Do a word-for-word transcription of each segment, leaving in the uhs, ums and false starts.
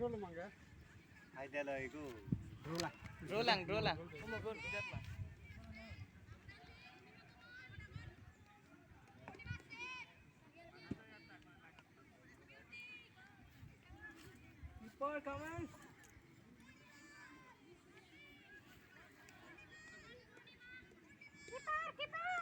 Hai, dia lo iku. Draw lang, draw lang. Keeper, come on. Keeper, keeper.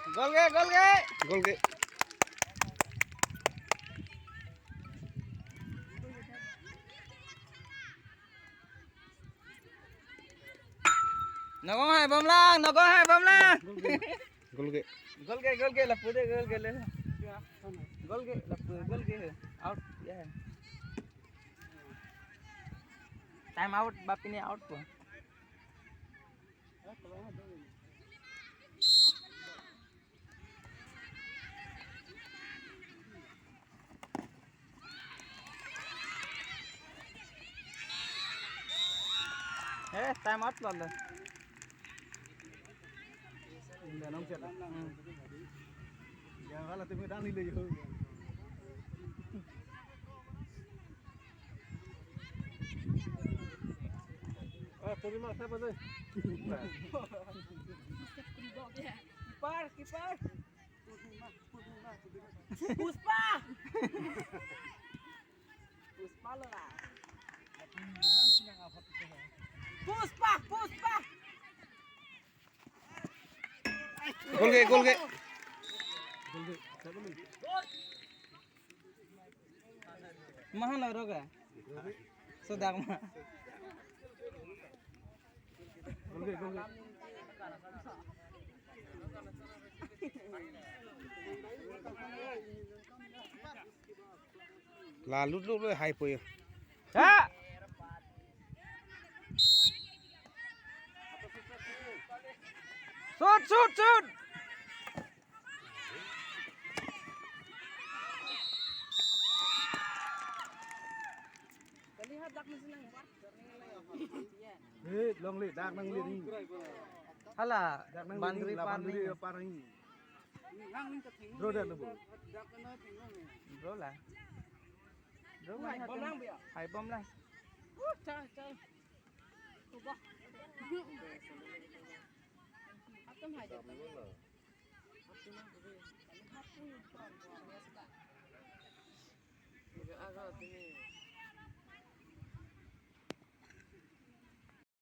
Gol ke, gol ke. Gol ke. Nokong hai bom lang, nokong hai bom lang. Gol ke. Gol ke, gol ke, lapu de, gol ke le. Gol ke, lapu, gol ke. Out, ya. Time out, bapini out po. Eh, time out lo le. Inda nong chet. Hmm. Ya, wala tumi dan ni le yo. Ah, terima, siapa tu? Keeper, keeper. Puspa! Puspa lo lah. Puspa, Puspa. Gol ke, gol ke. Mahan lo roga. Sudah mah. Lalu dulu hai po ya. Ha! Shoot, shoot, shoot. Hei, longle, dak nang liring. Hala, dak nang boundary liring, la par boundary ni. Par ni. Draw dah lu, Bu. Draw lah. Draw lah. Hai bom lang, Bu ya. Hai bom lah. Uh, cah, cah. Coba. Atam hai jat.